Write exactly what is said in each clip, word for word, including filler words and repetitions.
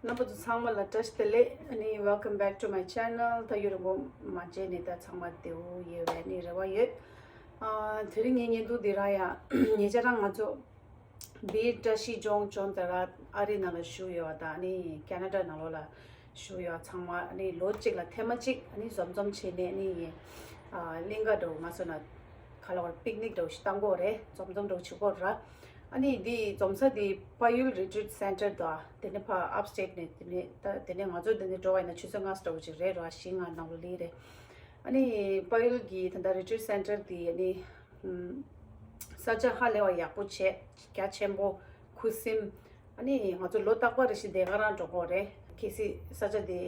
རྣམ་པ་ཚོ་ཚང་མ་ལ་བཀྲ་ཤིས་བདེ་ལེགས། ཨ་ནི་welcome back to my channel། ད་ཡུ་རིང་པོ་མ་མཇལ་ནས་ད་ཚང་མ་བདེ་པོ་ཡོད་པའི་ཨ་ནི་རེ་བ་ཡོད། ཨ་དེ་རིང་ངའི་བརྙན་ཐུང་འདི་རང་ཡང་ཉེ་ཆར་རང་ང་ཚོ་བིར་བཀྲ་ཤིས་ལྗོངས་ལྗོངས་དར་ཨ་རི་ནང་ལ་བཞུགས་ཡོད་པ་དང་ཨ་ནི་ཁེ་ན་ཌ་ནང་ལོགས་ལ་བཞུགས་ཡོད་པ་ཚང་མ་ཨ་ནི་ལོ་གཅིག་ལ་ཐེངས་མ་གཅིག་ཨ་ནི་འཛོམས་འཛོམས་བྱས་ནས་ཨ་ནི་ཨ་གླིང་ག་འདྲ་བོ་མ་སོང་ན་ག་ལ་བར་པིག་ནིག་འདྲ་བོ་ཞིག་བཏང་གི་ཡོད་རེད། འཛོམས་འཛོམས་འདྲ་བོ་བྱེད་ཀྱི་ཡོད་རེད། ཨ་ནི་འདི་འཛོམས་ས་འདི་པ་ཡུལ་རི་ཊི་རིཊ་སེན་ཊར་དང་དེ་ནས་ཕར་ཨབ་སི་ཊེཊ་ནས་དེ་ནས་ད་དེ་ནས་ང་ཚོ་འདི་ནས་འགྲོ་བ་ཡིན་ན་ཆུ་ཚོད་ལྔ་ཙམ་འདྲ་བོ་ཅིག་རེད་ར། བཞི་ལྔ་ནང་ལོགས་ལ་རེད། ཨ་ནི་པ་ཡུལ་གྱི་ད་ལྟ་རི་ཊི་རིཊ་སེན་ཊར་འདི་ཨ་ནི་ཨམ་ས་ཆ་ཧ་ལས་པ་ཡག་པོ་བྱས། རྒྱ་ཆེན་པོ། ཁུ་སིམ། ཨ་ནི་ང་ཚོ་ལོ་རྟག་པར་རེ་བཞིན་དེ་ག་རང་འགྲོ་གི་རེད། གལ་སྲིད་ས་ཆ་དེ་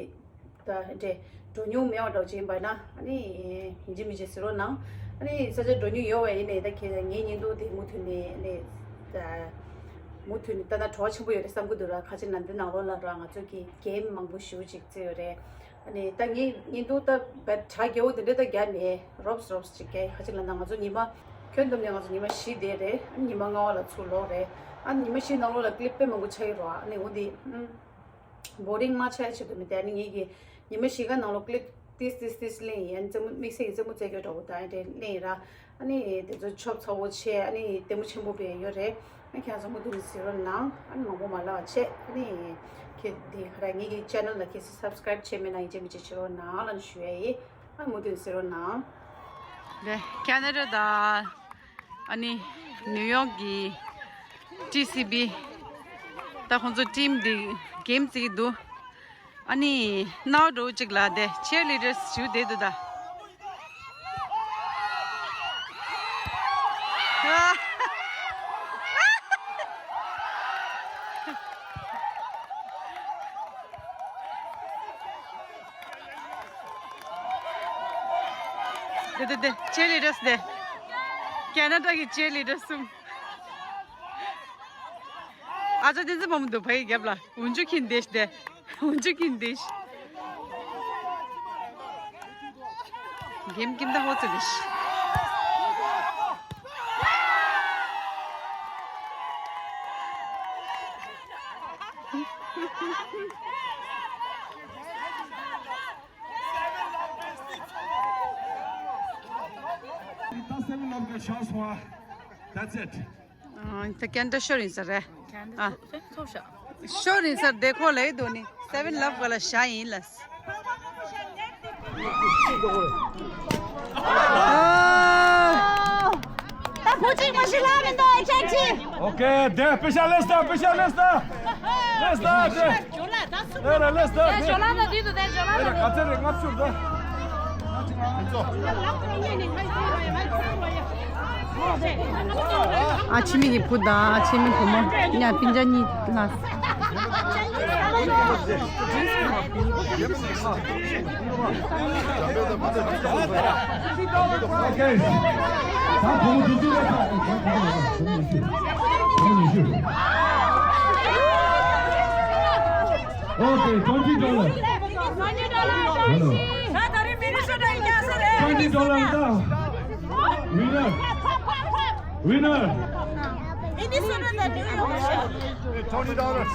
ད་འདྲས་འགྲོ་མྱོང་མེད་པ་འདྲ་བོ་ཅིག་ཡིན་པ་ན་ཨ་ནི་ཡིན་གཅིག་མིན་གཅིག་གཟིགས་རོགས་གནང་། ཨ་ནི་ས་ཆ་འགྲོ་མྱོང་ཡོད་པ་ཡིན་ནའི་ད་ཁྱེད་ངའི་བརྙན་ཐུང་དེ་མུ་མཐུད་ནས་ཨ་ནི་ད་མུ་མཐུད་ནས་ལྟ་ན་བྲོ་བ་ཆེན་པོ་ཡོད་རེད་བསམ་གྱི་འདུག་ར། ག་ཅི་ན་འདི་ནང་ལོགས་ལ་ར་ང་ཚོ་གི་གེམ་མང་པོ་ཞེ་པོ་ཅིག་བརྩི་ཡོད་རེད། ཨ་ནི་ད་ངའི་བརྙན་ཐུང་ད་བད་དྲ་རྒྱས་པོ་དེ་འདྲས་ད་རྒྱག་མེད། རོབ་རོབ་ཅིག་རྒྱག་ག་ཅི་ལབ་ན་ང་ཚོ་ཉི་མ་ཁྱོན་བསྡོམས་ནས་ང་ཚོ་ཉི་མ་བཞི་བསྡད་རེད། ཨ་ནི་ཉི་མ་ལྔ་པ་ལ་ཚུར་ལོག་རེད། ཨ་ནི་ཉི་མ་བཞི་ནང་ལོགས་ལ་ཀི་ལིབ་དཔེ་མང་པོ་ཆགས་ཀྱི་རེད། ཨ་ནི་འོ་འདི་ཨམ་བོ་རིང་མ་ཆགས་ཆེད་དུ་མི་དེ་ཨ་ནི་ངེད་ཀྱི་ཉི་མ་བཞི་ག་ནང་ལོགས་ཀི་ལིབ་ཏིས་ཏིས་ཏིས་ལེན་ཡིན། རྩེད་མོ་དམིགས་བསལ་གྱི་རྩེད་མོ་རྩེ་རྒྱུ་འདྲ་པོ་དང་ཨ་འདྲས་ལེན་ཡིན་ར། ཨ་ནི་དེ་ཚོ་ཆོབ་ཚ་པོ་བྱས་ཨ་ནི་ལྟད་མོ་ཆེན་པོ་བས་ཡོད་རེད། ཨ་ཁྱེད་ཚོ་མུ་མཐུད་ནས་གཟིགས་རོགས་གནང་། ཨ་ནི་མང་པོ་མ་ལབ་པ་བྱས། ཨ་ནི་ཁྱེད་འདི་ག་ར་ངེད་ཀྱི་ཆེ་ནལ་ལ་གལ་སྲིད་སབ་སི་ཀ་རེབ་བྱས་མེད་ན་ཡིན་གཅིག་མིན་གཅིག་བྱེད་རོགས་གནང་ལབ་ནས་ཞུ་ཡ་ཡིན། ཨ་མུ་མཐུད་ནས་གཟིགས་རོགས་གནང་། དེ་ཁེ་ན་ཌ་དང་ཨ་ནི་ནིའུ་ཡོག་གི་ཊི་སི་བི་ད་ཁོང་ཚོ་ཊིམ་འདི་གེམ་རྩེ་གི་འདུག་ཨ་ནི་སྣང་བ་འགྲོ་གཅིག་ལ་དེ་ཆེར་ལི་ཌར་སི་ཞུ་བསྡད་འདུག་ད། དེ་དེ་དེ་ཆེར་ལི་ཌར་སི་དེ། ཁེ་ན་ཌ་གི་ཆེར་ལི་ཌར་སི་གསུམ། ཨ་ཅག་བསྟན་འཛིན་མ་མོ་འདུག་ཕ་གི་རྒྱབ་ལ། འུན་ཆུ་ཁིན་དེ་ཤ་དེ། འུན་ཆུ་ཁིན་དེ་ཤ། གེམ་ཀིམ་ད་ཧོ་ཚེ་དེ་ཤ། That's seven of the shots for. That's it. ཨ། ད་ཁེ་ན་ཌ་ཤོར་ཡིན་ས་རེད། ཨ། ཤོར་ཡིན་ས་རེད། དེ་ཁོ་ལ་ཡི་དོ་ནི་སེ་ཝན་ལབ་ག་ལ་བཞག་ཡིན་ལ། ད་བུ་གཅིག་མ་ཤི་ལ་མི་འདུག་ཨེ་ཅག་ཅི། Okay, there, special, let's start, special, let's start. Let's start. Let's start. ཞོ་ལ་ན་དུས་དུ་དེ་ཞོ་ལ་ན་དུས། ག་ཚད་རེད། ལྔ་བཅུ་ད། ཨ་ཆི་མི་གི་བུ་དང་ཨ་ཆི་མི་བུ་མོ་ཉ་སྤུན་ཀྱག་གཉིས་ལ། Okay. ད་བུ་མོ་དུས་དུས་རེད་ད། Okay, twenty dollars. Twenty dollars. Twenty dollars. Winner. Winner. Twenty dollars.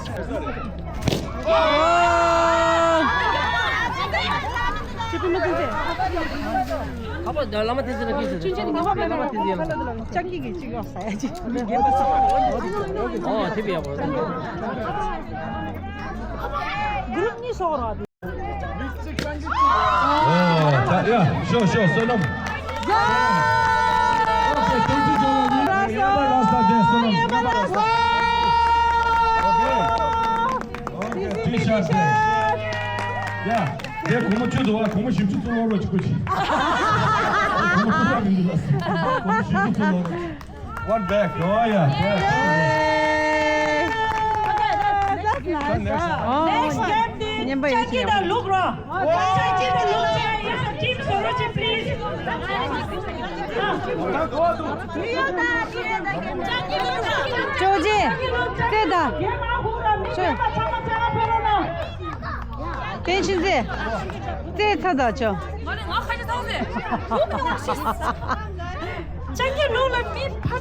Group གཉིས་སོགས་ར། Oh, yeah, sure, sure, so long. Okay, thank you, Jola. Yeah, yeah, last time, yeah, so long. Okay. Okay, T-shirt. Yeah. དེ་གོང་མ་ཆུ་དུ་བ་གོང་མ་ཞིབ་ཆུ་ཚོ་བ་རོ་ཅི་ཀུ་ཅི། གོང་མ་ཆུ་དུ་བ་མི་འདུག་ལ། གོང་མ་ཞིབ་ཆུ་ཚོ་བ་རོ། One back. Oh, yeah. Yay. That's nice. Oh, next game, team. Changi da look ro. Changi da look. Team Sorochi, please. ཅོ་ཅེ། དེ་ད། ཅོ། དེ་ཕྱིན་ཚེ། དེ་ད་ད་ཅོ། ང་ལ་ང་ཁ་ཅིག་ཐོག་ནས། ལུག་ནང་ཤི། ཅང་གི་ལུག་ལ་མི་ཕ་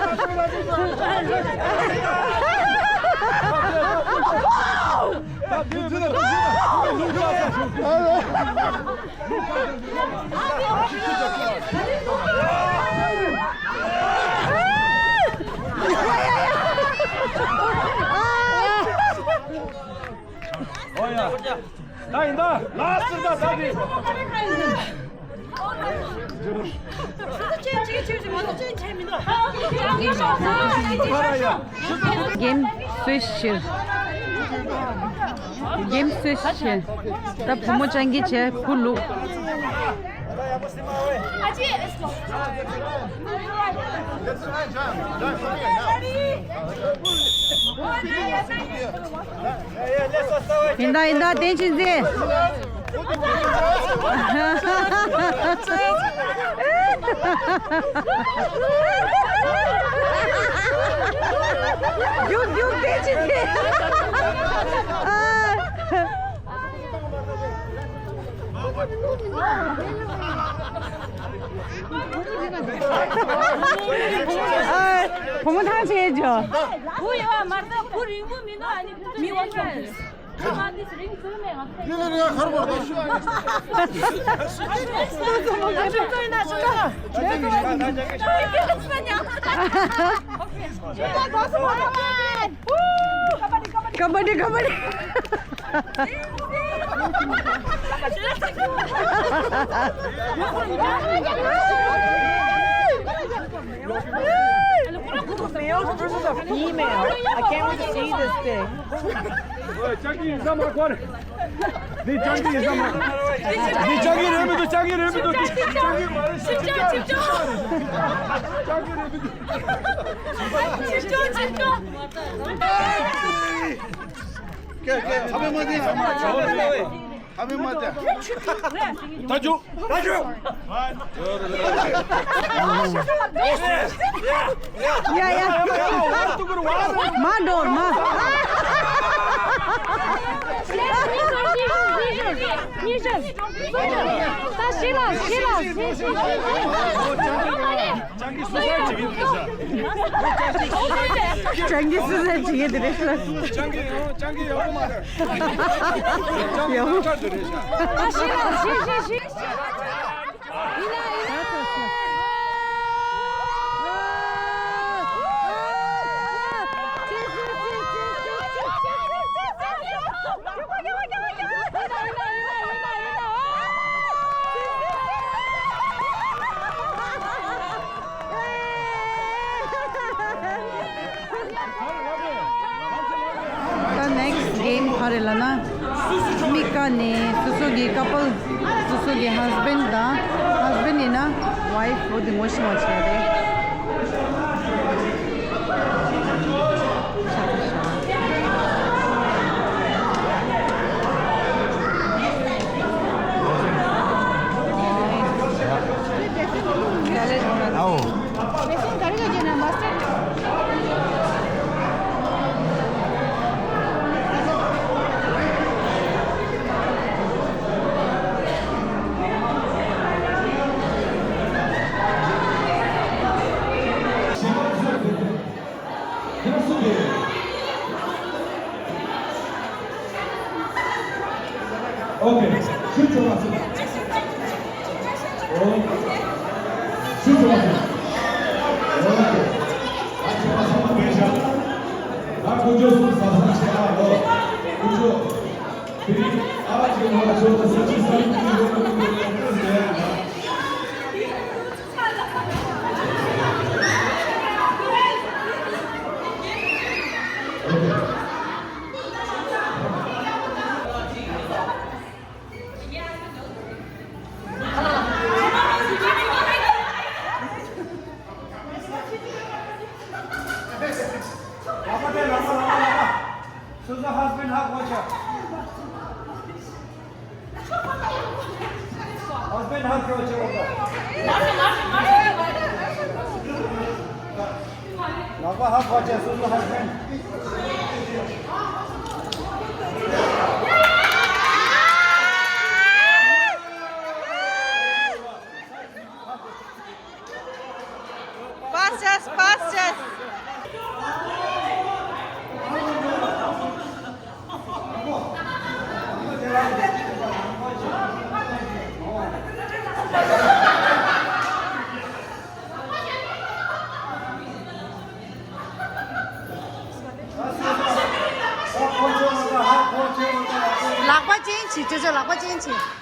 ཨོ་ཡ། ད་ཡིན་ད། ལ་སི་ད་ད་དེ། གེམ་སུའི་ཕྱིར། གེམ་སུའི་ཕྱིར། ད་བུ་མོ་སྤྱང་ཀི་བྱས་བུ་ལུག་ཡིན་ད་ཡིན་ད། བསྟན་ཆོས་འཛིན། རྒྱུག་རྒྱུག་དེ་ཅི་ཆེ། ཨ། ཨ། བུ་མོ་ཐང་ཆད་འཇོག་བུ་ཡོད་མ་རེད། བུ་རིང་པོ་མིན་ནོ། ཨ་ནི་མི་བ་ཁྱོད། ལི་ལི་རེ་ཁར་བར་དོ། ཀ་བ་ཌི་ཀ་བ་ཌི། Email. I can't wait to see this thing. ཅང་གི་ཡིན་ས་མ་གོ་རེད། འདི་ཅང་གི་ཡིན་ས་མ། འདི་ཅང་གི་རེད་མི་འདུག་ཅང་གི་རེད་མི་འདུག་ཅང་གི་མ་རེད། ཅང་གི་རེད་མི་འདུག་ཅིག་ཅོ་ཅིག་ཅོ། ཁ་བའི་མ་དེ། ཁ་བའི་མ་དེ། ད་འཇུ། ད་འཇུ། ཡ་ཡ། མ་འགྲོ་མ། ཅང་གི་སུ་ཟེར་ཅིག་ཡེ་དེ་རེད་ཤག་ཅང་གི་ཡང་ཅང་གི་ཡག་པོ་མ་རེད། ཡག་པོ། ཅང་གི་ཡག་པོ་མ་རེད། ད་next game ག་རེ་ལབ་ན། མི་ཀ་ནས་སོ་སོ་གི་couple སོ་སོ་གི་husband དང་husband ཡིན་ན་wife འོ་དེ་ངོ་ཤེས་པ་བྱས་ཏེ། ཨའོ། ཨོ་ཁེ། ཤུ་ཆོ་བ་སི། ཨོ། ཤུ་ཆོ་བ་སི། ཨོ་ཁེ། ཨ་ཆེ་བ་སི་མ་བེ་ཤ། ད་ཁོ་ཆོ་སུ་ས་ས་ཆེ་ཨ་ལོ། ཁོ་ཆོ། དེ་ནི་ཨ་ཆེ་བ་ཆོ་ད་ས་ཆེ་ས་ཡི་ཁོ་ཆོ་ཁོ་ཆོ་ཁོ་ཆོ་ཟེར་ཡ་ན། སོ་སོ་husband hug བྱ། Husband hug བྱེད་ཆེ་བ་དང་། ལག་པ་hug བྱེད་ཆེ། སོ་སོ husband། Pass བྱས། Pass བྱས། ལག་པ་ཅན་བྱེད། ཅོ་ཅོ་ལག་པ་ཅན་བྱེད།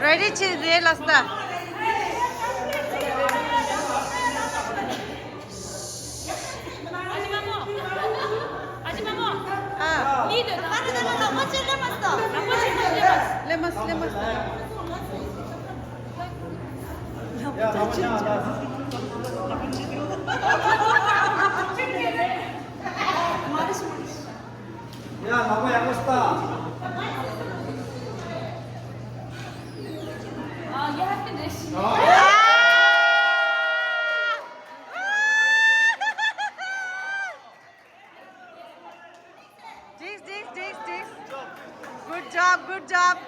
Ready ཆེ་རེད་ལགས་སོ། ཨ། ལེ་མ་སི་ལེ་མ་སི། ཡ། ལག་པ་ཡག་པོ་སྟ། འགྲིགས་འགྲིགས་འགྲིགས་འགྲིགས། Good job, good job.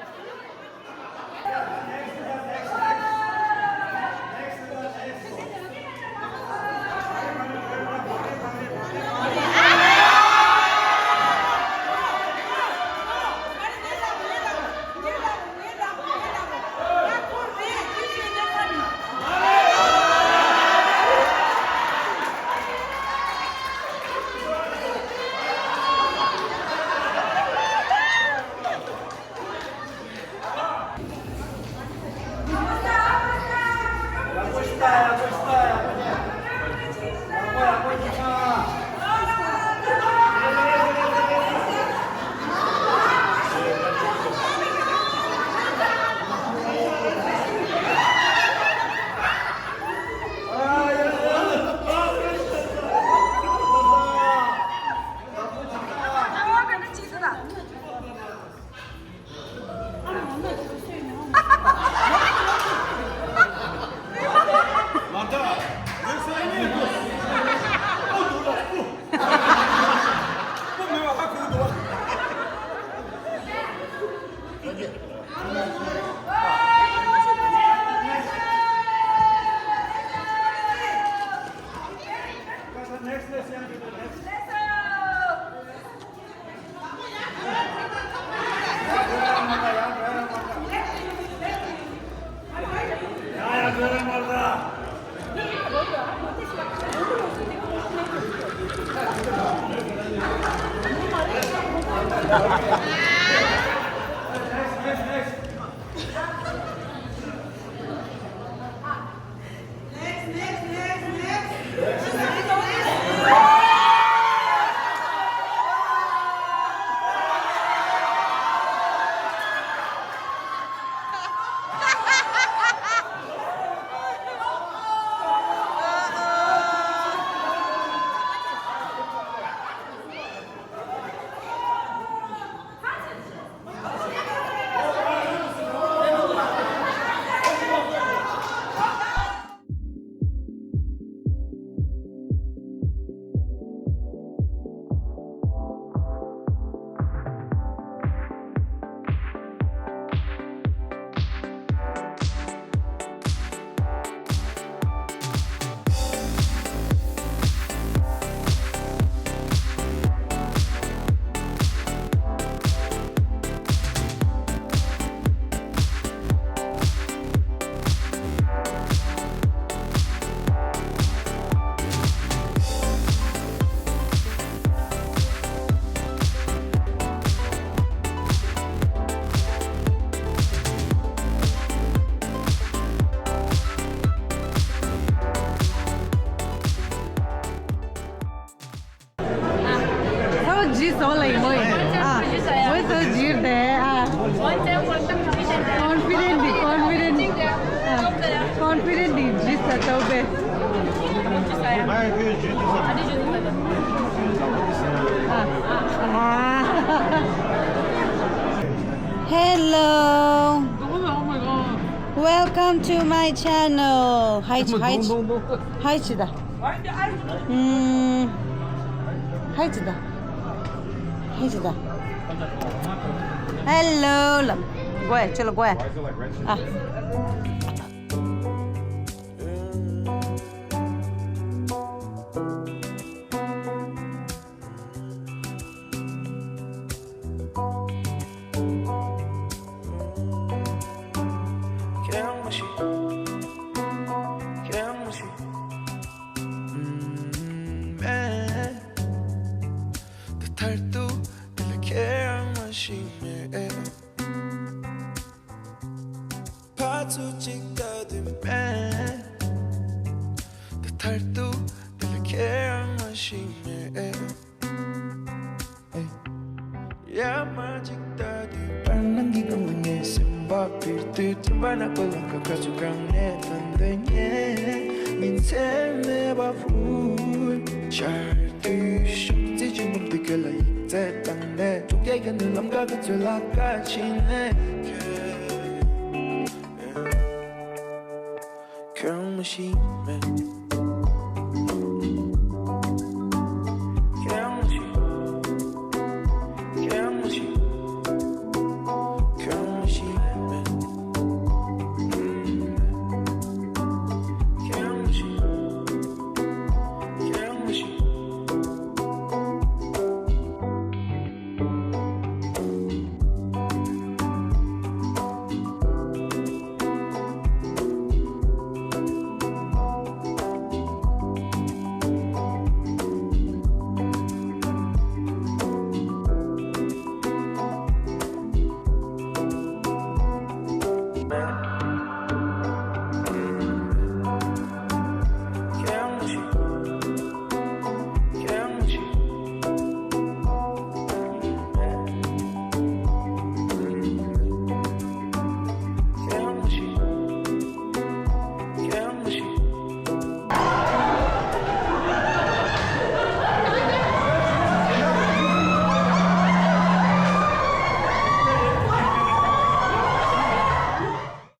ཇི་སོ་ལ་ཡིན་མོ་ཡིན། ཨ། ཝེ་སོ་ཇིར་དེ། ཨ། ཀོན་ཕི་ཌེན་ཊི། ཀོན་ཕི་ཌེན་ཊི། ཨ། ཀོན་ཕི་ཌེན་ཊི་ཇི་ས་ཏོ་བེ། ཨ། ཨ། Hello. Welcome to my channel. Hi, hi. Hi, Chida. ཧུམ། ཧའི་ཇི་ད། ཧའི་ཇི་ད། ཧེ་ལོ་ལ། གོ་ཡ་ཁྱོད་ལ་གོ་ཡ། ཨ། ཁྱེད་རང་མ་ཤི། ཁྱེད་རང་མ་ཤི། ཨུམ། མེད། ད་མཐར་ཐུག་འདི་ལ་ཁྱེད་རང་མ་ཤི་མེད། ཕར་ཚུར་གཅིག་ལྟ་དུས་མེད། ད་མཐར་ཐུག་འདི་ལ་ཁྱེད་རང་མ་ཤི་མེད། ཡ་མ་གཅིག་ལྟ་དུས་བར་སྣང་གི་སྒང་ལ་ངའི་སེམས་པ་འབིར་དུས། དྲན་པ་ནག་པོ་ལམ་ཁ་ཁ་ཚུར་གང་ནས་ཐོན་འདོད་ངས་ཉིན་མཚན་མེད་པ་ཕུལ། ཆར་དུས་ཤོག་རྩེ་གཅིག་འབུམ་དུ་གྱོད་ལ་ཡིག་ཚད་བཏང་ནས། ཐུག་རྒྱལ་གྱི་ནུ་ལམ་ཁ་ཁ་ཚོད་ལ་ཁ་ཕྱིན་ནས། ཁྱོད་རང་མ་ཤི་མེད།